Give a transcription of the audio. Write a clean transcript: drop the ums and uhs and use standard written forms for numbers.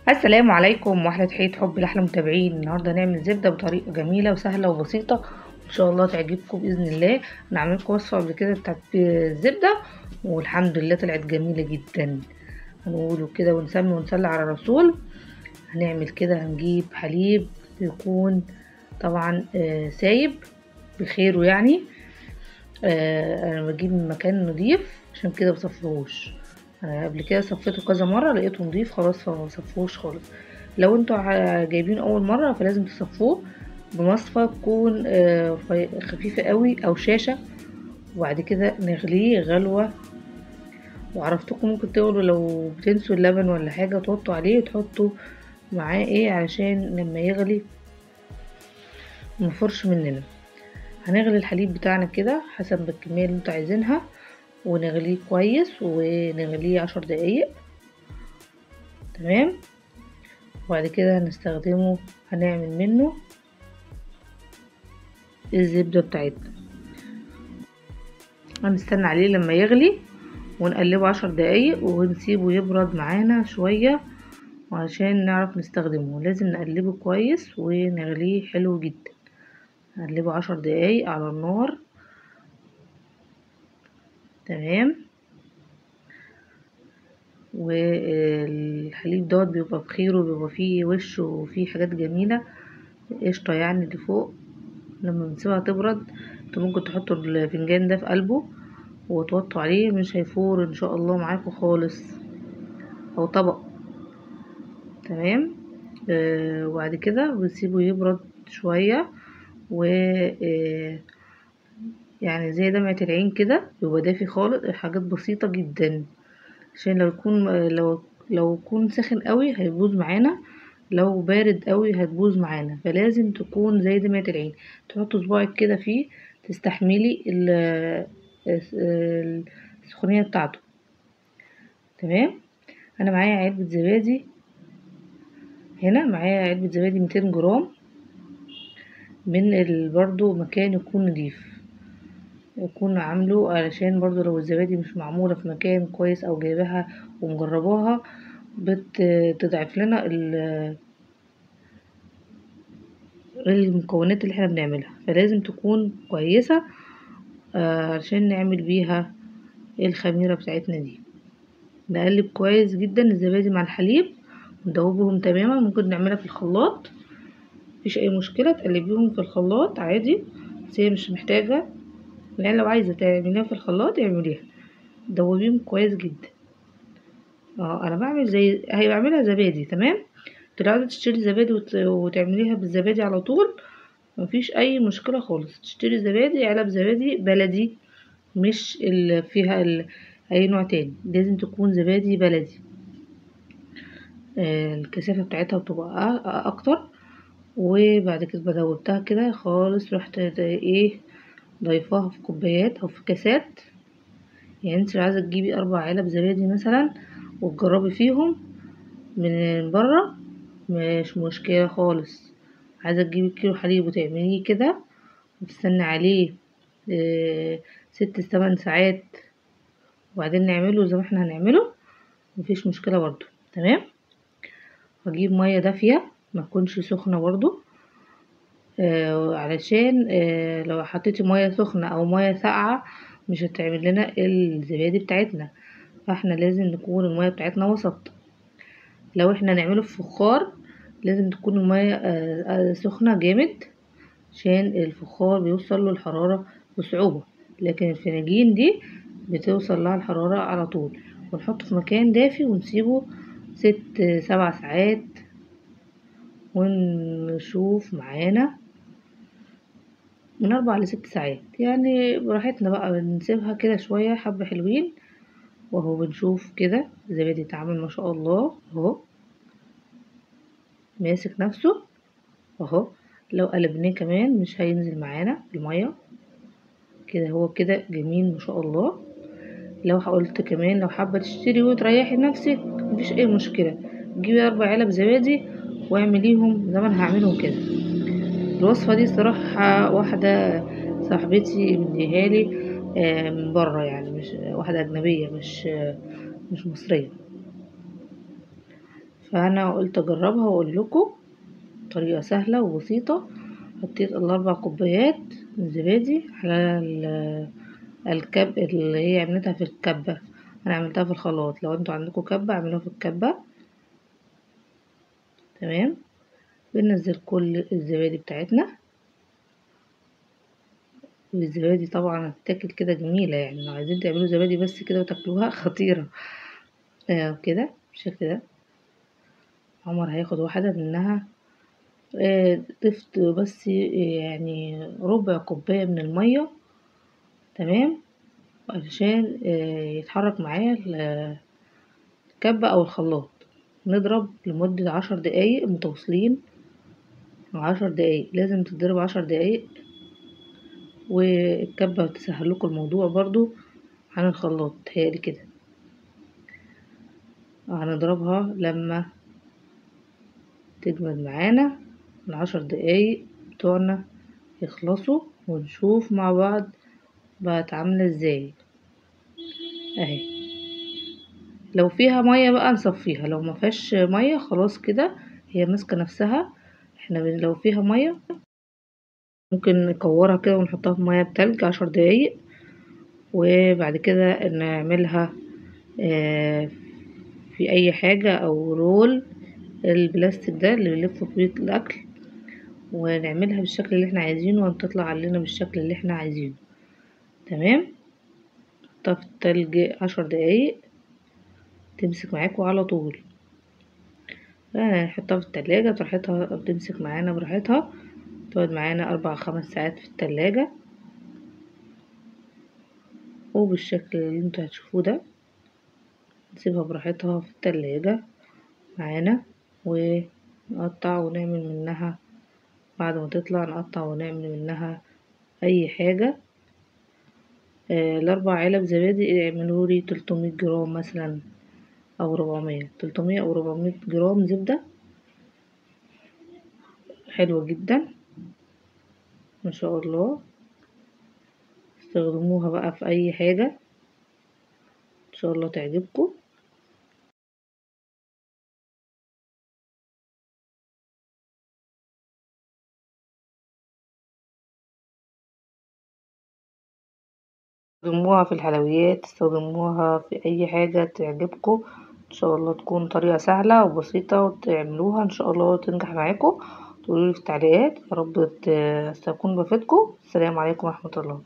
السلام عليكم واحلى تحية حب لاحلى متابعين. النهارده هنعمل زبدة بطريقة جميلة وسهلة وبسيطة، ان شاء الله تعجبكم باذن الله. انا عملت لكم وصفه قبل كده بتاعت الزبدة والحمد لله طلعت جميلة جدا. هنقوله كده ونسمي ونصلي على الرسول. هنعمل كده، هنجيب حليب يكون طبعا سايب بخيره يعني. انا بجيب من مكان نضيف عشان كده مصفيهوش. انا قبل كده صفيته كذا مرة لقيته نضيف خلاص فما صفوش خالص. لو انتوا جايبين اول مرة فلازم تصفوه بمصفى تكون خفيفة قوي او شاشة، وبعد كده نغليه غلوه. وعرفتكم ممكن تغلوا لو بتنسوا اللبن ولا حاجة توطوا عليه وتحطوا معاه ايه علشان لما يغلي مفرش مننا. هنغلي الحليب بتاعنا كده حسب الكمية اللي انتوا عايزينها، ونغليه كويس ونغليه 10 دقايق تمام. وبعد كده هنستخدمه، هنعمل منه الزبدة بتاعتنا. هنستنى عليه لما يغلي ونقلبه 10 دقايق ونسيبه يبرد معانا شوية وعشان نعرف نستخدمه. لازم نقلبه كويس ونغليه حلو جدا. نقلبه 10 دقايق على النار تمام. والحليب دوت بيبقى بخيره، بيبقى فيه وش وفيه حاجات جميلة قشطه يعني اللي فوق. لما بنسيبها تبرد انتوا ممكن تحطوا الفنجان ده في قلبه وتوطوا عليه، مش هيفور ان شاء الله معاكم خالص، او طبق تمام. وبعد كده بنسيبه يبرد شوية و يعني زي دمعة العين كده، بيبقى دافي خالص. حاجات بسيطة جدا عشان لو يكون لو يكون ساخن قوي هيبوظ معانا، لو بارد قوي هتبوظ معانا، فلازم تكون زي دمعة العين. تحطوا صباعك كده فيه تستحملي السخونية بتاعته تمام. انا معايا علبة زبادي هنا، معايا علبة زبادي 200 جرام من برضو مكان يكون نضيف، يكون عامله، علشان برضو لو الزبادي مش معمولة في مكان كويس او جايباها ومجرباها بتضعف لنا المكونات اللي احنا بنعملها، فلازم تكون كويسة عشان نعمل بيها الخميرة بتاعتنا دي. نقلب كويس جدا الزبادي مع الحليب وندوبهم تماما. ممكن نعملها في الخلاط مفيش اي مشكلة، تقلبيهم في الخلاط عادي، بس هي مش محتاجة يعني. لو عايزه تعمليها في الخلاط اعمليها، دوبيهم كويس جدا. انا بعمل زي هي بعملها زبادي تمام. انت لو عايزه تشتري زبادي وتعمليها بالزبادي على طول مفيش اي مشكلة خالص. تشتري زبادي، علب زبادي بلدي، مش اللي فيها اي نوع تاني، لازم تكون زبادي بلدي. الكثافة بتاعتها بتبقى اكتر. وبعد كده بدوبتها كده خالص، رحت ايه ضيفاها في كوبايات او في كاسات. يعني انت عايزه تجيبي 4 علب زبادي مثلا وتجربي فيهم من بره مش مشكلة خالص. عايزه تجيبي كيلو حليب وتعمليه كده وتستني عليه 6 8 ساعات وبعدين نعمله زي ما احنا هنعمله مفيش مشكلة برضو تمام. واجيب مية دافيه ما تكونش سخنة برضو، علشان لو حطيتي مية سخنة او مية ساقعه مش هتعمل لنا الزبادي بتاعتنا، فاحنا لازم نكون المية بتاعتنا وسط. لو احنا نعمله في فخار لازم تكون المية سخنة جامد عشان الفخار بيوصل له الحرارة بصعوبة، لكن الفناجين دي بتوصل لها الحرارة على طول. ونحطه في مكان دافي ونسيبه 6 7 ساعات ونشوف معانا من 4 ل6 ساعات يعني براحتنا بقى. بنسيبها كده شوية حبة حلوين وهو بنشوف كده الزبادي اتعمل ما شاء الله اهو ماسك نفسه اهو. لو قلبناه كمان مش هينزل معانا المية كده، هو كده جميل ما شاء الله. لو قلت كمان لو حابة تشتري وتريحي نفسك مفيش اي مشكلة، جيبي 4 علب زبادي واعمليهم زي ما انا هعملهم كده. الوصفة دي صراحة واحدة صاحبتي مديها لي من بره، يعني مش واحدة اجنبية، مش مصرية، فانا قلت اجربها واقول لكم طريقه سهلة وبسيطة. حطيت 4 كوبايات زبادي على الكب اللي هي عملتها في الكبه، انا عملتها في الخلاط، لو انتوا عندكم كبه اعملوها في الكبه. تمام. بننزل كل الزبادي بتاعتنا، والزبادي طبعا هتتاكل كده جميلة، يعني لو عايزين تعملوا زبادي بس كده وتاكلوها خطيرة. كده بالشكل ده. عمر هياخد واحدة منها. ضفت بس يعني ربع كوباية من المية، تمام، علشان يتحرك معايا الكبه او الخلاط. نضرب لمدة 10 دقايق متواصلين، 10 دقايق لازم تضرب 10 دقايق، والكبه تسهل لكم الموضوع برضو عن الخلاط. تهيألي كده هنضربها لما تجمد معانا 10 دقايق بتوعنا يخلصوا، ونشوف مع بعض بقت عامله ازاي. اهي لو فيها مية بقى نصفيها، لو ما فيهاش مية خلاص كده هي ماسكه نفسها. احنا لو فيها مية ممكن نكورها كده ونحطها في مية بتلج 10 دقايق، وبعد كده نعملها في اي حاجة او رول البلاستيك ده اللي بنلفه بيه الاكل، ونعملها بالشكل اللي احنا عايزينه، وتطلع علينا بالشكل اللي احنا عايزينه. تمام. نحطها في التلج 10 دقايق تمسك معاكم على طول. نحطها في التلاجة براحتها، بتمسك معانا براحتها، تقعد معانا 4-5 ساعات في التلاجة. وبالشكل اللي انتوا هتشوفوه ده نسيبها براحتها في التلاجة معانا، ونقطع ونعمل منها بعد ما تطلع، نقطع ونعمل منها اي حاجة. 4 علب زبادي يعملوا لي 300 جرام مثلا، او 400، 300 او 400 جرام زبدة. حلوة جدا ما شاء الله. استخدموها بقى في اي حاجة ان شاء الله تعجبكم. استخدموها في الحلويات، استخدموها في اي حاجة تعجبكم ان شاء الله. تكون طريقة سهلة وبسيطة وتعملوها ان شاء الله تنجح معاكم. تقولولي في التعليقات، يا رب تكون بفيدكم. السلام عليكم ورحمة الله.